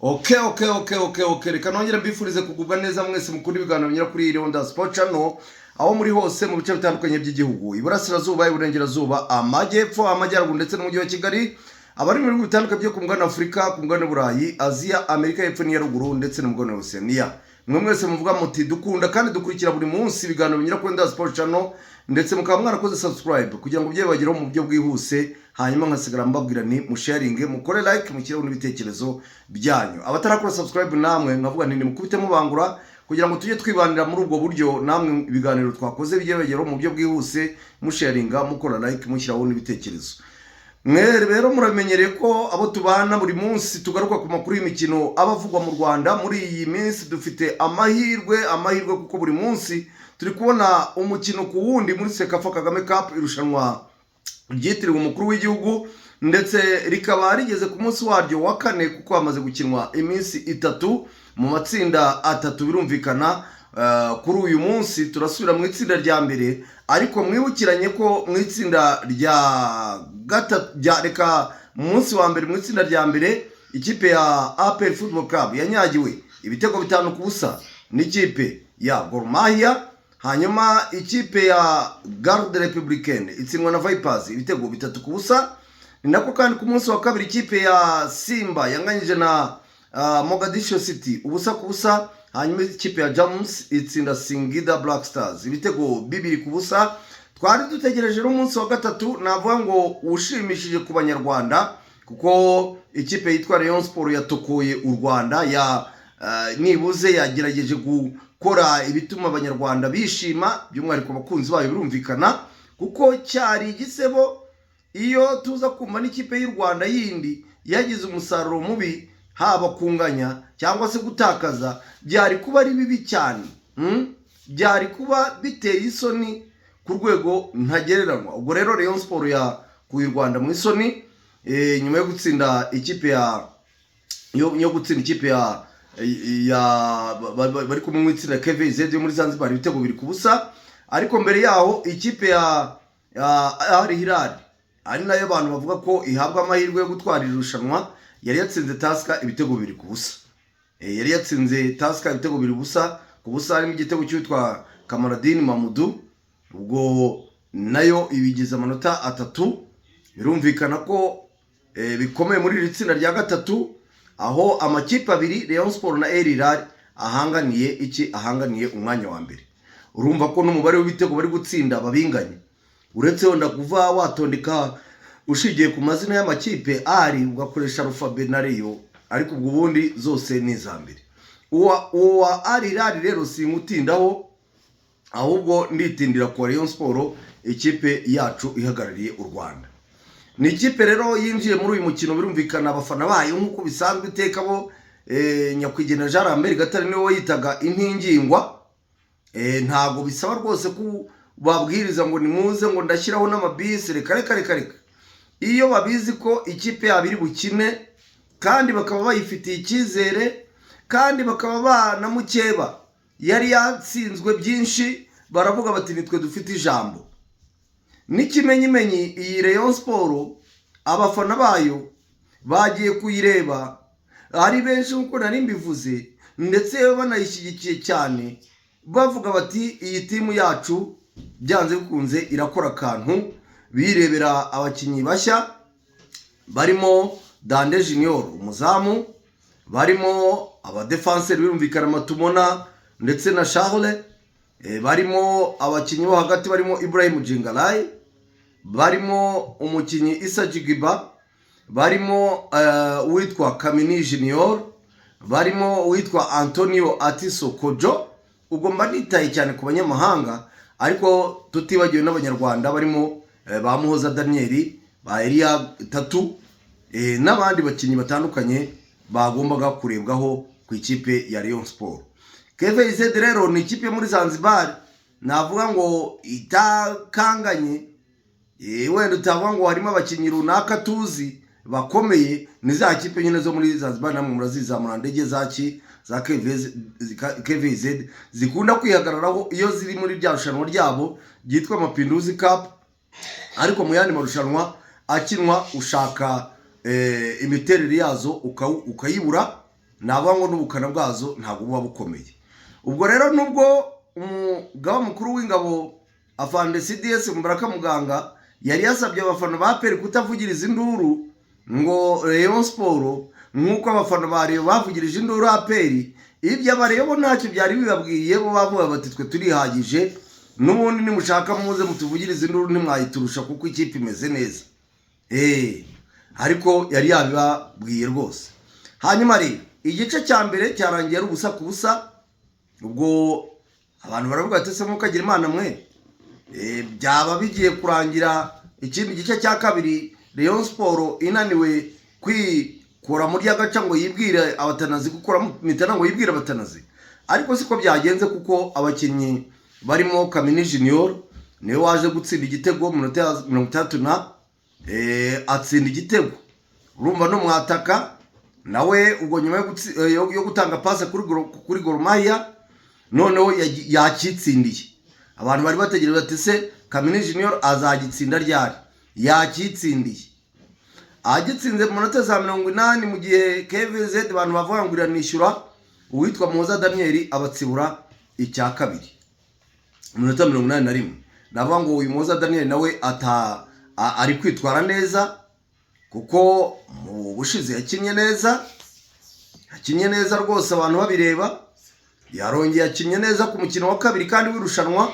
Okay, reka nongere mbifurize kugubwa neza mwese mukunda ibiganiro binyura kuri Leonda Sport Channel, aho muri hose mu bice bitandukanye by'igihugu, iburasirazuba, iburengerazuba, amajyepfo, amajyaruguru ndetse n'umujyi wa Kigali, abari mu bihugu bitandukanye byo ku mugabane wa Afurika, ku mugabane w'Uburayi, Aziya, Amerika y'Epfo n'iya Ruguru ndetse n'umugabane wa Oceania. Mwe mwese muvuga muti dukunda kandi dukurikira buri munsi ibiganiro binyura kuri Leonda Sport Channel, ndetse mukaba mwarakoze subscribe kugira ngo bijye bibageraho mu buryo bwihuse, hanyuma nkasigara mbabwira ni musharinge, mukore like, mushyireho n'ibitekerezo byanyu. Abatarakora subscribe namwe nkavuga nti nimukubite mubangura kugira ngo tujye twibanira muri ubwo buryo, namwe ibiganiro twakoze bijye bibageraho mu buryo bwihuse, musharinga, mukora like, mushyiraho n'ibitekerezo. Mwe rero muramenyereye ko abo tubana buri munsi tugaruka ku makuru y'imikino aba avugwa mu Rwanda. Muri iyi minsi dufite amahirwe, amahirwe, kuko buri munsi turi kubona umukino ku wundi muri CECAFA Kagame Cup, irushanwa ryitiriwe umukuru w'igihugu, ndetse rikaba rigeze ku munsi waryo wa kane, kuko hamaze gukinwa iminsi 3 mu matsinda atatu. Birumvikana, kuri uyu munsi turasubira mu itsinda rya mbere, ariko mwibukiranye ko mu itsinda rya gatatu rya, reka, mu munsi wa mbere mu itsinda rya mbere, ikipe ya APR Football Club yanyagiwe ibitego 5-0 n'ikipe ya Gor Mahia, hanyuma ikipe ya Garde Républicaine itsindwa na Vipers ibitego 3-0. Ni nako kandi ku munsi wa kabiri ikipe ya Simba yanganyije na Mogadishu City 0-0, hanyuma ikipe ya Jamus itsinda Singida Black Stars ibitego 2-0. Twari dutegereje n'umunsi wa gatatu, navuga ngo ushimishije ku Banyarwanda, kuko ikipe yitwa Rayon Sport yatokoye u Rwanda, ya nibuze yagerageje gukora ibituma Abanyarwanda bishima, by'umwihariko abakunzi bayo. Birumvikana, kuko cyari igisebo iyo tuza kumva n'ikipe y'u Rwanda yindi yagize umusaruro mubi, haba kunganya cyangwa se gutakaza, byari kuba ari bibi cyane. Byari kuba biteye isoni ku rwego ntagereranywa. Ubwo rero Rayon Sport yakuye u Rwanda mu isoni, nyuma yo gutsinda ikipe ya yo gutsinda ikipe ya bari kumwe mu itsinda, KVZ yo muri Zanzibar, ibitego 2-0. Ariko mbere yaho ikipe ya Al Hilal, ari nayo abantu bavuga ko ihabwa amahirwe yo gutwara iri rushanwa, yari yatsinze Tusker ibitego 2-0. Yari yatsinze Tusker ibitego 2-0, harimo igitego cy'uwitwa Kamaradini Mamudu. Ubwo nayo ibigize amanota 3. Birumvikana ko bikomeye muri iri tsinda rya gatatu, aho amakipe abiri, Rayon Sport na Al Hilal, ahanganiye iki? Ahanganiye umwanya wa mbere. Urumva ko n'umubare w'ibitego bari gutsinda babinganye, uretse wenda kuva watondeka ushingiye ku mazina y'amakipe ari ugakoresha alphabet na Rayon, ariko ubwo ubundi zose ni iza mbere. Uwa Al Hilal rero sinkutindaho, ahubwo nditindira ku Rayon Sport, ikipe yacu ihagarariye u Rwanda. Ni ikipe rero yinjiye muri uyu mukino, birumvikana abafana bayo nk'uko bisanzwe iteka bo, nyakwigendera Jean Lambert Gatare niwe wayitaga intingingwa. Ntabwo bisaba rwose ko babwiriza ngo nimuze, ngo ndashyiraho n'amabisi. Reka reka reka reka! Iyo babizi ko ikipe yabo iri bukine, kandi bakaba bayifitiye icyizere, kandi bakaba banamukeba yari yatsinzwe byinshi, baravuga bati nitwe dufite ijambo. N'ikimenyimenyi, iyi Rayon Sport abafana bayo bagiye kuyireba ari benshi nk'uko nari mbivuze, ndetse banayishyigikiye cyane, bavuga bati iyi timu yacu byanze bikunze irakora akantu. Birebera abakinnyi bashya barimo Dande Junior umuzamu, barimo abadefanseri, birumvikana Matumona ndetse na Charles, barimo abakinnyi bo hagati barimo Ibrahim Jingalai, barimo umukinnyi Isa Jigiba, barimo uwitwa Kamini Junior, barimo uwitwa Antonio Atiso Kojo. Ubwo mba nitaye cyane ku banyamahanga, ariko tutibagiwe n'Abanyarwanda barimo ba Muhoza Daniel, ba Elia Tatu, n'abandi bakinnyi batandukanye bagombaga kurebwaho ku ikipe ya Rayon Sport. KVZ rero ni ikipe yo muri Zanzibar, navuga ngo itakanganye, wenda utavuga ngo harimo abakinnyi runaka tuzi bakomeye. Ni za kipe nyine zo muri Zanzibar, namwe murazizamura ndege zaki za KVZ, KVZ zikunda kwihagararaho iyo ziri muri rya rushanwa ryabo ryitwa Mapinduzi Cup, ariko mu yandi marushanwa akinwa ushaka imiterere yazo ukayibura. Navuga ngo n'ubukana bwazo ntabwo buba bukomeye. Ubwo rero nubwo umugaba mukuru w'ingabo, afande CDS Mubaraka Muganga, yari yasabye abafana ba APR kutavugiriza induru ngo Rayon Sport nk'uko abafana ba Rayon bavugirije induru APR, ibyo abareyo bo ntacyo byari bibabwiye. Bo bavuga bati: "Twe turihagije, n'ubundi nimushaka muze mutuvugirize induru, ntimwayiturusha kuko ikipe imeze neza." Ariko yari yabibabwiye rwose. Hanyuma rero igice cya mbere cyarangiye ari ubusa ku busa. Ubwo abantu baravuga ati: "Ese mukagira Imana mwe, byaba bigiye kurangira ikindi gice cya kabiri Rayon Sport inaniwe kwikura muri agaca ngo yibwire abatanazi, gukura mitana ngo yibwire abatanazi?" Ariko siko byagenze, kuko abakinnyi barimo Kamini Junior niwe waje gutsinda igitego mu minota ya 60 na atsinda igitego. Urumva no mwataka nawe ubwo nyuma yo gutanga passe kuri Gor Mahia, noneho yakitsindiye. Abantu bari bategereje bati: "Se Kamini Junior azagitsinda ryari?" Yakitsindiye, agitsinze mu minota za 80, mu gihe KVZ abantu bavuga ngo iranishyura. Uwitwa Muhoza Daniel abatsibura icya kabiri mu minota 81. Navuga ngo uyu Muhoza Daniel nawe ari kwitwara neza, kuko mu bushize yakinnye neza, yakinnye neza rwose abantu babireba. Yarongeye yakinnye neza ku mukino wa kabiri kandi w'irushanwa.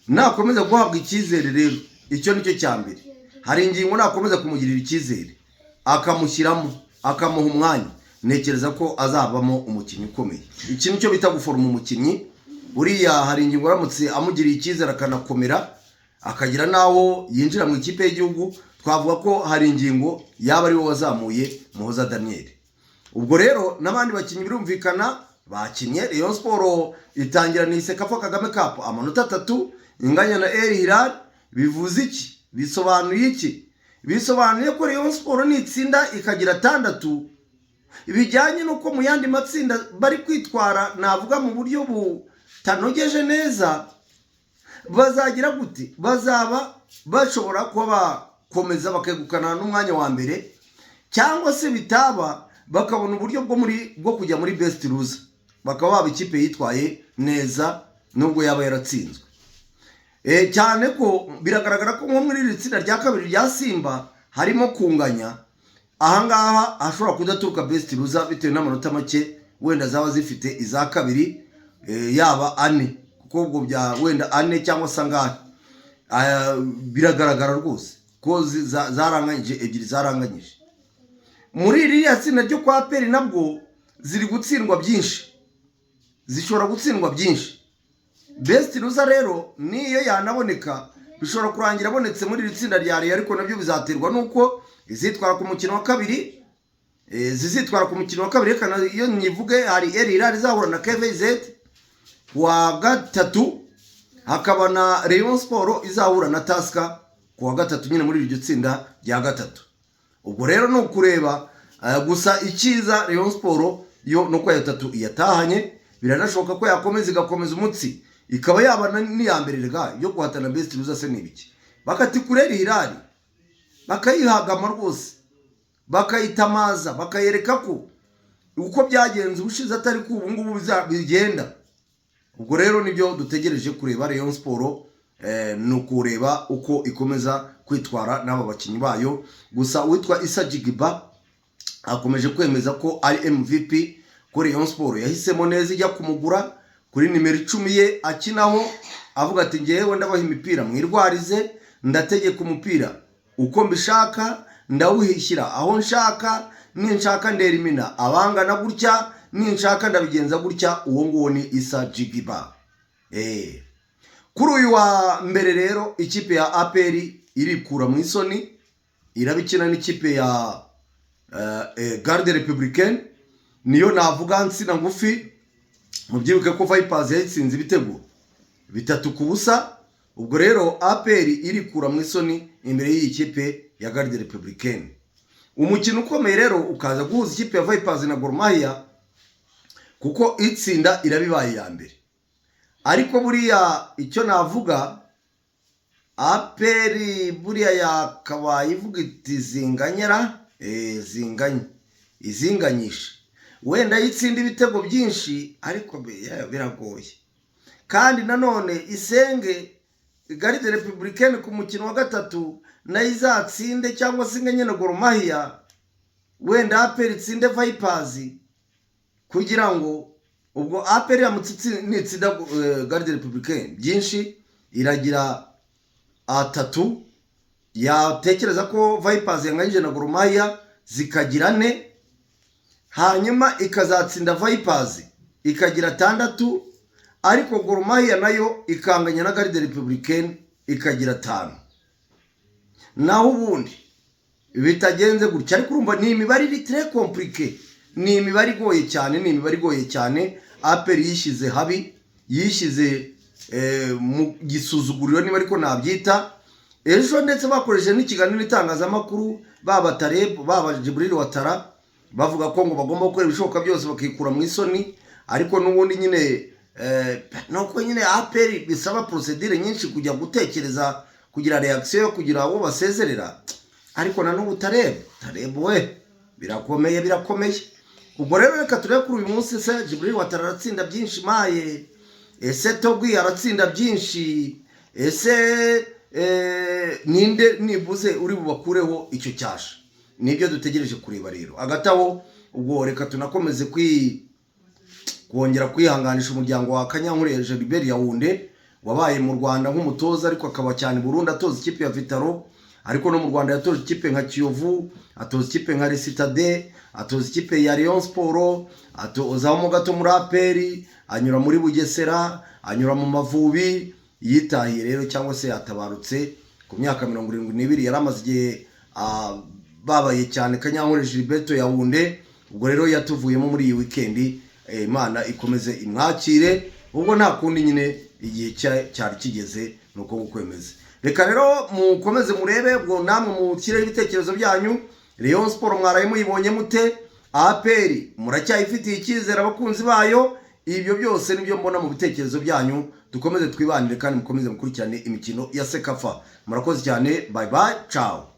Nakomeza guhabwa icyizere rero, icyo nicyo cya mbere. Hari ingingo nakomeza kumugirira icyizere, akamushyiramo, akamuha umwanya, ntekereza ko azavamo umukinnyi ukomeye. Iki nicyo bita guforoma umukinnyi. Buriya hari ingingo aramutse amugiriye icyizere, akanakomera, akagira n'aho yinjira mu ikipe y'igihugu, twavuga ko hari ingingo yaba ari we wazamuye Muhoza Daniel. Ubwo rero n'abandi bakinnyi birumvikana bakinnye. Rayon Sport itangira ni CECAFA Kagame Cup amanota 3, inganya na Al Hilal. Bivuze iki? Bisobanuye iki? Bisobanuye ko Rayon Sport nitsinda ikagira 6, bijyanye n'uko mu yandi matsinda bari kwitwara, navuga mu buryo butanogeje neza, bazagira gute? Bazaba bashobora kuba bakomeza bakegukana n'umwanya wa mbere, cyangwa se bitaba bakabona uburyo bwo kujya muri best loser, bakaba baba ikipe yitwaye neza nubwo yaba yaratsinzwe. Cyane ko biragaragara ko nko muri iri tsinda rya kabiri rya Simba harimo kunganya, ahangaha hashobora kudaturuka best loser bitewe n'amanota make wenda zaba zifite iza kabiri, yaba 4, kuko ubwo bya wenda 4 cyangwa se angahe. Biragaragara rwose ko zaranganyije, ebyiri zaranganyije. Muri ririya tsinda ryo kwa APR nabwo ziri gutsindwa byinshi, zishobora gutsindwa byinshi. Best loser rero niyo yanaboneka, bishobora kurangira abonetse muri iri tsinda rya Rayon, ariko nabyo bizaterwa n'uko izitwara ku mukino wa kabiri, zizitwara ku mukino wa kabiri. Reka iyo nyivuge: hari Al Hilal izahura na KVZ wa gatatu, hakaba na Rayon Sport izahura na Tusker ku wa gatatu nyine muri iryo tsinda rya gatatu. Ubwo rero ni ukureba gusa. Icyiza Rayon Sport yo nuko aya 3 iyatahanye, biranashoboka ko yakomeza igakomeza umutsi, ikaba yaba n'iya mbere rega yo guhatana best loser. Se ni ibiki? Bakati kurera Hilal, bakayihagama rwose, bakayitamaza, bakayereka ko uko byagenze ubushize atari ko ubu ngubu bigenda. Ubwo rero nibyo dutegereje kureba. Rayon Sport ni ukureba uko ikomeza kwitwara n'aba bakinnyi bayo. Gusa uwitwa Issa Jigiba akomeje kwemeza ko ari MVP, ko Rayon Sport yahisemo neza ijya kumugura kuri nimero 10 ye akinaho. Avuga ati: "Ngewe ndabaha imipira mwirwarize, ndategeka umupira uko mbishaka, ndawuhishyira aho nshaka, ninshaka nderimina abangana gutya, ninshaka ndabigenza gutya." Uwo nguwo ni Issa Jigiba. Kuri uyu wa mbere rero ikipe ya APR irikura mu isoni, irabikina n'ikipe ya Garde Républicaine. Niyo navuga nsina ngufi. Mubyibuke ko Vipers yayitsinze ibitego 3-0. Ubwo rero APR irikura mu isoni imbere y'iyi kipe ya Garde Républicaine. Umukino ukomeye rero ukaza guhuza ikipe ya Vipers na Gor Mahia, kuko itsinda irabibaye iya mbere. Ariko buriya icyo navuga, APR buriya yakabaye ivuga iti zinganyera, zinganye, izinganyisha. Wenda yitsinda ibitego byinshi, ariko biragoye. Kandi nanone isenge Garde Républicaine ku mukino wa gatatu, nayo izatsinde cyangwa se inganye na Gor Mahia, wenda APR itsinde Vipers, kugira ngo ubwo APR iramutse nitsinda Garde Républicaine byinshi, iragira atatu. Yatekereza ko Vipers yanganyije na Gor Mahia, zikagira ane, hanyuma ikazatsinda Vipers ikagira atandatu, ariko Gor Mahia nayo ikanganya na Garde Républicaine ikagira atanu. Naho ubundi bitagenze gutya, ariko urumva ni imibare iri très compliquée, ni imibare igoye cyane, ni imibare igoye cyane. APR yishyize habi, yishyize mu gisuzuguriro, niba ariko nabyita. Ejo ndetse bakoresheje n'ikiganiro n'itangazamakuru, baba Tareb, baba Djibril Ouattara, bavuga ko ngo bagomba gukora ibishoboka byose bakikura mu isoni. Ariko n'ubundi nyine nuko nyine APR bisaba procédure nyinshi kujya gutekereza kugira réaction yo kugira uwo basezerera. Ariko na n'ubu Tareb, Tareb we, birakomeye, birakomeye. Ubwo rero reka turebe kuri uyu munsi: se Djibril Ouattara aratsinda byinshi maye? Ese Togui aratsinda byinshi? Ese ninde nibuze uri bubakureho icyo cyasha? Nibyo dutegereje kureba rero. Hagati aho ubwo reka tunakomeze kongera kwihanganisha umuryango wa Kanyankore Gilbert Yaounde, wabaye mu Rwanda nk'umutoza, ariko akaba cyane Burundi atoza ikipe ya Vital'O. Ariko no mu Rwanda yatoje ikipe nka Kiyovu, atoza ikipe nka Resitade, atoza ikipe ya Rayon Sport, atozamo gato muri APR, anyura muri Bugesera, anyura mu Mavubi. Yitahiye rero cyangwa se yatabarutse ku myaka 72. Yari amaze igihe babaye cyane Kanyankore Gilbert Yaounde. Ubwo rero yatuvuyemo muri iyi wikendi. Imana ikomeze imwakire. Ubwo nta kundi nyine, igihe cyari kigeze, ni uko ngukwemeze. Reka rero mukomeze murebe, ubwo namwe mushyireho ibitekerezo byanyu. Rayon Sport mwaraye muyibonye mute? APR muracyayifitiye icyizere, abakunzi bayo? Ibyo byose nibyo mbona mu bitekerezo byanyu. Dukomeze twibanire kandi mukomeze mukurikirane imikino ya CECAFA. Murakoze cyane, bye bye, ciao.